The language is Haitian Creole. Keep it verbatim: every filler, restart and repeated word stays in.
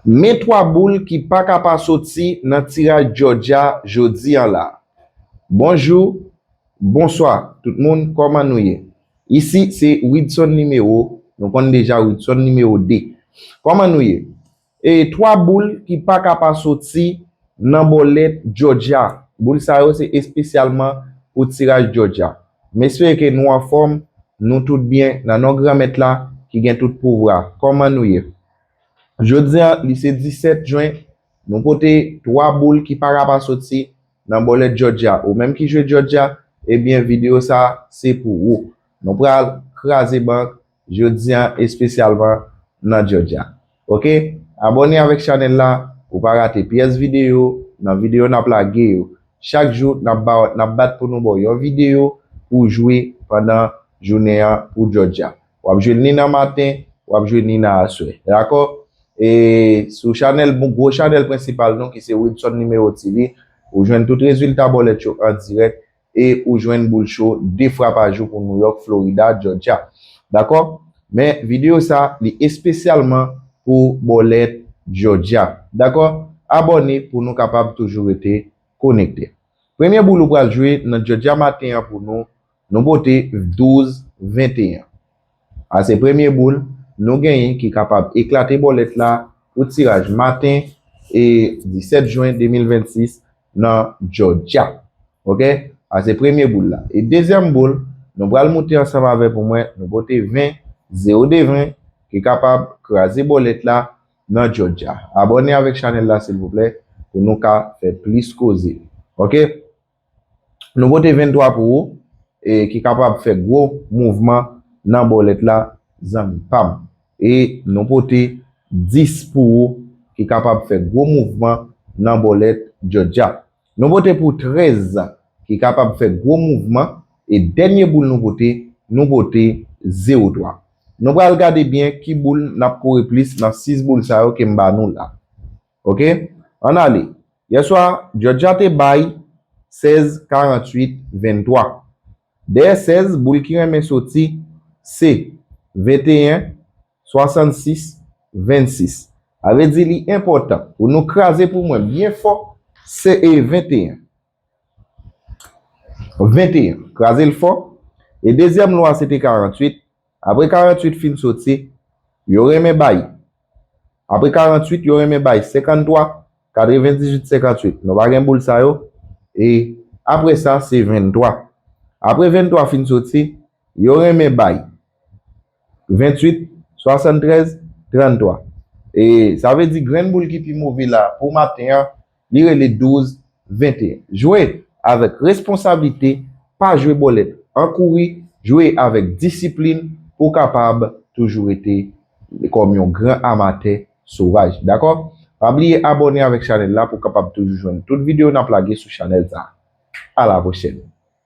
Men twa boul ki pa ka pa soti nan tiraj Georgia jodi an la. Bonjou, bonswa tout moun, kòman nou ye? Isi se Widson nimewo, nou konn deja Widson nimewo de. Kòman nou ye? E twa boul ki pa ka pa soti nan bòlèt Georgia. Boul sa yo se espesyalman pou tiraj Georgia. M espere ke nou anfòm, nou tout byen nan non Granmèt la ki gen tout pouvwa. Kòman nou ye? Jodi an, li se disèt jen, nou pote twa boul ki pa ka pa soti nan bòlèt Georgia. Ou menm ki jwe Georgia, ebyen videyo sa se pou ou. Nou pral kraze bank jodi an espesyalman nan Georgia. Oke? Abòne avèk chanèl la pou pa rate pyès videyo nan videyo n ap lage yo. Chak jou n ap ba, n ap bat pou nou ba w yon videyo pou w jwe pandan jounen an pou Georgia. W ap jwe ni nan maten, w ap jwe ni nan aswè. Dakò? E sou chanèl, bon, gwo chanèl prensipal nou ki se Widson Nimewo T V, ou jwenn tout rezilta bòlèt yo an dirèk e ou jwenn boul cho de fwa pa jou pou New York, Florida, Georgia. Dakò? Men videyo sa, li espesyalman pou bòlèt Georgia. Dakò? Abòne pou nou kapab toujou rete konekte. Premye boul ou pral jwe nan Georgia maten an pou nou, nou pote douz venteyen. A se premye boul nou genyen ki kapab eklate bòlèt la pou tiraj maten e disèt jen de mil vennsis nan Georgia. Oke? A se premye boul la. E dezyèm boul, nou pral moute ansanm avèk pou mwen, nou pote ven, zewo de ven, ki kapab kraze bòlèt la nan Georgia. Abòne avèk chanèl la silvouplè pou nou ka fè plis koze. Oke? Nou pote venntwa pou ou, e ki kapab fè gwo mouvman nan bòlèt la, zanmi pa m. E nou pote dis pou ou ki kapab fè gwo mouvman nan bòlèt Georgia. Nou pote pou trèz ki kapab fè gwo mouvman. E dènye boul nou pote, nou pote zewo twa. Nou pral gade byen ki boul n ap kouri plis nan sis boul sa yo ke m ba nou la. Oke? Ann ale. Yèswa, Georgia te bay sèz, karanntuit, venntwa. Dèyè sèz, boul ki renmen soti se venteyen, swasannsis, vennsis. Sa vle di li enpòtan pou nou kraze pou mwen byen fò, se e venteyen. Venteyen. Kraze l fò. E dezyèm lwa se te karanntuit. Apre karanntuit fin soti, yo renmen bay. Apre karanntuit, yo renmen bay senkanntwa, katrevendizuit, senkantuit. Nou pa gen boul sa yo. E apre sa, se venntwa. Apre venntwa fin soti, yo renmen bay ventuit, swasanntrèz, tranntwa. E sa vle di grenn boul ki pi move la pou maten an, li rele douz venteyen. Jwe avèk responsablite, pa jwe bòlèt an kouri, jwe avèk disiplin pou w kapab toujou rete kòm yon gran amatè sovaj. Dakò? Pa bliye abòne avèk chanèl la pou w kapab toujou jwenn tout videyo n ap lage sou chanèl sa. A la pwochèn.